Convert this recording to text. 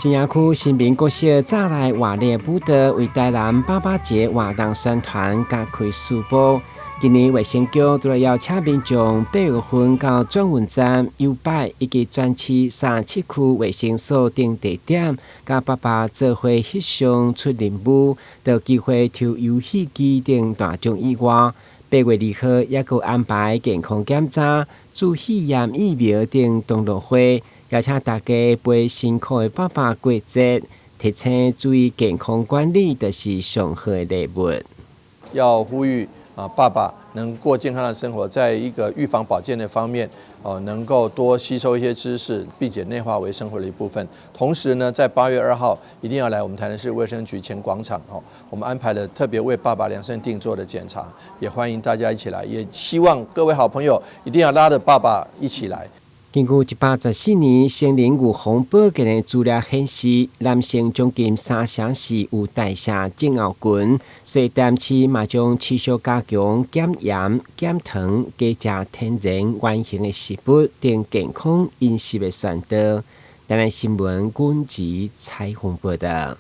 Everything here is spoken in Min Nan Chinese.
新營區新民國小早來活力舞蹈為台南爸爸節活動宣傳，佮開書報。今年衛生局除了邀請民眾8月份到轉運站、有擺以及全市37區衛生所等地點，佮爸爸做伙翕相出任務，得機會抽遊戲機等大獎以外，8月2號猶閣安排健康檢查、注肺炎疫苗等同樂會，邀請大家陪辛苦的爸爸過節，提醒注意健康管理，就是上好的禮物。要呼籲啊，爸爸能過健康的生活，在一個預防保健的方面，哦，能夠多吸收一些知識，並且內化為生活的一部分。同時呢，在8月2號一定要來我們台南市衛生局前廣場，哦，我們安排了特別為爸爸量身定做的檢查，也歡迎大家一起來，也希望各位好朋友一定要拉着爸爸一起來。根據114年成人預防保健的資料顯示，男性將近三成是有代謝症候群，所以台南市嘛將持續加強減鹽、減糖、加食天然原型的食物等健康飲食的宣導。台南新聞軍籍採訪報道。